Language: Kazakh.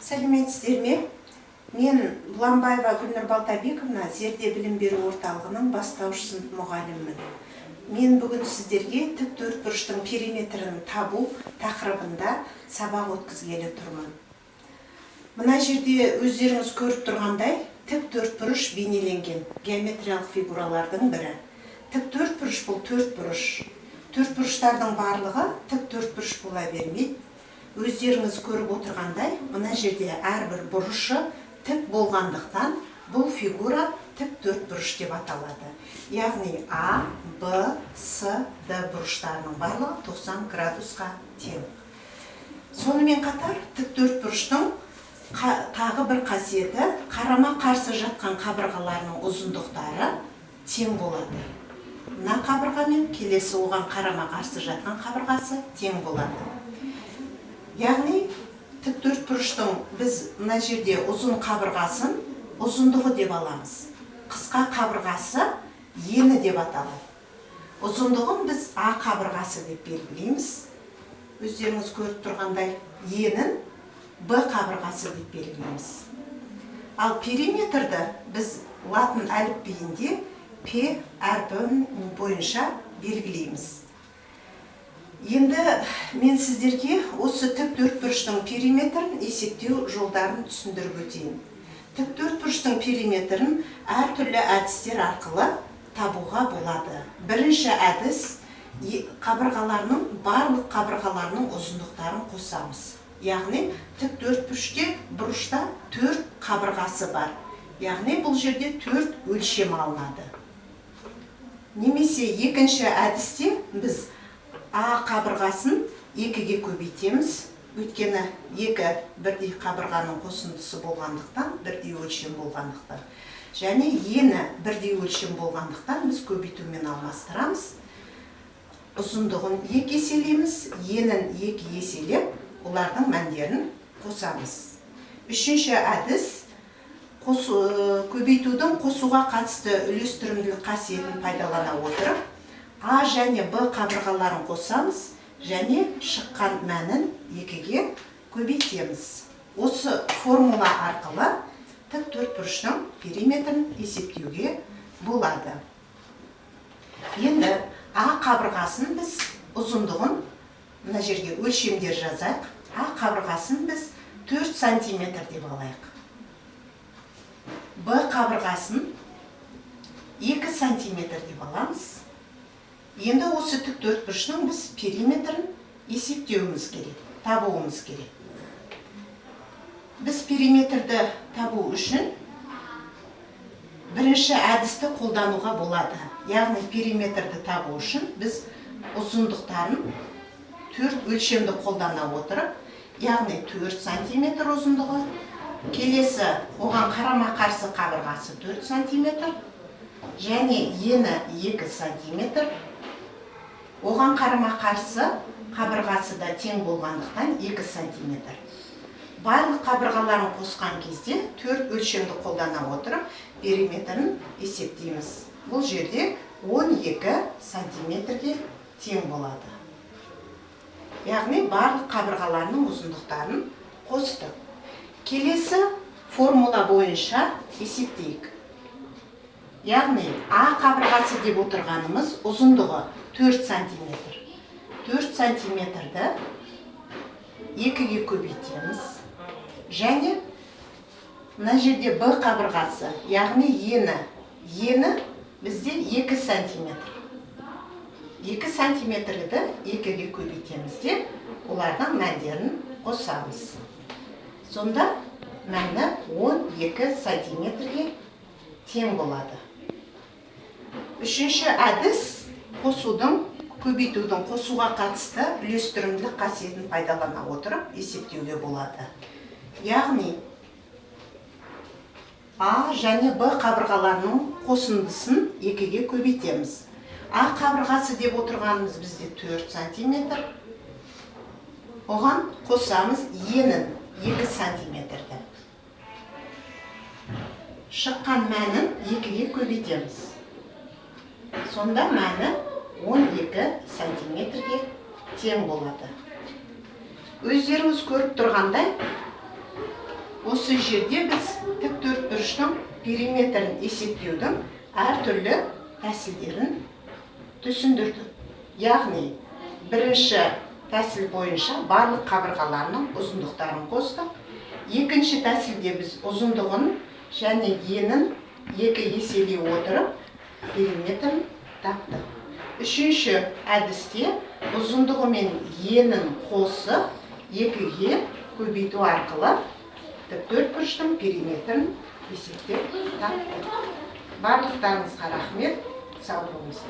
Сәлеметсіздер ме? Мен Бұланбаева Гүлнұр Балтабековна, Зерде білім беру орталығының бастауыш сынып мұғалімімін. Мен бүгін сіздерге тік төртбұрыштың периметрін табу тақырыбында сабақ өткізгелі тұрмын. Мына жерде өздеріңіз көріп тұрғандай, тік төртбұрыш бейнеленген геометриялық фигуралардың бірі. Тік төртбұрыш — бұл төртбұрыш. Төртбұрыштардың барлығы тік төртбұрыш бола бермейді. Өздеріңіз көріп отырғандай, мына жерде әрбір бұрышы тік болғандықтан, бұл фигура тік төртбұрыш деп аталады. Яғни А, Б, С, Д бұрыштарының барлығы 90 градусқа тең. Сонымен қатар тік төртбұрыштың тағы бір қасиеті: қарама қарсы жатқан қабырғаларының ұзындықтары тең болады. Мына қабырға мен келесі оған қарама қарсы жатқан қабырғасы тең болады. Яғни тік төртбұрыштың біз мына жерде ұзын қабырғасын ұзындығы деп аламыз, қысқа қабырғасы ені деп аталады. Ұзындығын біз А қабырғасы деп белгілейміз, өздеріңіз көріп тұрғандай, енін Б қабырғасы деп белгілейміз. Ал периметрді біз латын әліпбиінде П әрпін бойынша белгілейміз. Енді мен сіздерге осы тік төртбұрыштың периметрін есептеу жолдарын түсіндіріп өтейін. Тік төртбұрыштың периметрін әртүрлі әдістер арқылы табуға болады. Бірінші әдіс: қабырғаларының, барлық қабырғаларының ұзындықтарын қосамыз. Яғни тік төртбұрыште бұрышта төрт қабырғасы бар, яғни бұл жерде төрт өлшем алынады. Немесе екінші әдісте біз А қабырғасын екіге көбейтеміз, өйткені екі бірдей қабырғаның қосындысы болғандықтан, бірдей өлшем болғандықтан және ені бірдей өлшем болғандықтан, біз көбейтумен алмастырамыз. Ұзындығын екі еселейміз, енін екі еселеп, олардың мәндерін қосамыз. Үшінші әдіс: көбейтудің қосуға қатысты үлестірімділік қасиетін пайдалана отырып, А және Б қабырғаларын қосамыз және шыққан мәнін екіге көбейтеміз. Осы формула арқылы тік төртбұрыштың периметрін есептеуге болады. Енді А қабырғасын біз ұзындығын, мына жерге өлшемдер жазайық. А қабырғасын біз 4 сантиметр деп алайық. Б қабырғасын 2 сантиметр деп аламыз. Енді осы тік төртбұрыштың біз периметрін есептеуіміз керек, табуымыз керек. Біз периметрді табу үшін бірінші әдісті қолдануға болады. Яғни периметрді табу үшін біз ұзындықтарын төрт өлшемді қолдана отырып, яғни 4 сантиметр ұзындығы, келесі оған қарама қарсы қабырғасы 4 сантиметр және ені 2 сантиметр, оған қарама қарсы қабырғасы да тең болғандықтан, 2 сантиметр. Барлық қабырғаларын қосқан кезде, төрт өлшемді қолдана отырып, периметрін есептейміз. Бұл жерде 12 сантиметрге тең болады. Яғни барлық қабырғаларының ұзындықтарын қостық. Келесі формула бойынша есептейік. Яғни А қабырғасы деп отырғанымыз ұзындығы 4 сантиметр. 4 сантиметрді екіге көбейтеміз және мына жерде Б қабырғасы, яғни ені бізде 2 сантиметр. 2 сантиметрді екіге көбейтеміз де, олардың мәндерін қосамыз. Сонда мәні 12 сантиметрге тең болады. Үшінші әдіс: қосудың, көбейтудің қосуға қатысты үлестірімділік қасиетін пайдалана отырып есептеуге болады. Яғни А және Б қабырғаларының қосындысын екіге көбейтеміз. А қабырғасы деп отырғанымыз бізде 4 сантиметр. Оған қосамыз енін, 2 сантиметрді. Шыққан мәнін екіге көбейтеміз. Сонда мәні 12 сантиметрге тең болады. Өздеріңіз көріп тұрғандай. Осы жерде біз тік төртбұрыштың периметрін есептеудің әртүрлі тәсілдерін түсіндірдік. Яғни бірінші тәсіл бойынша барлық қабырғаларының ұзындықтарын қостық. Екінші тәсілде біз ұзындығын және енін екі еселей отырып периметрін таптық. Үшінші әдісте ұзындығы мен енін қосып екіге көбейту арқылы тік төртбұрыштың периметрін есептеп таптық. Барлықтарыңызға рахмет, сау болыңыздар.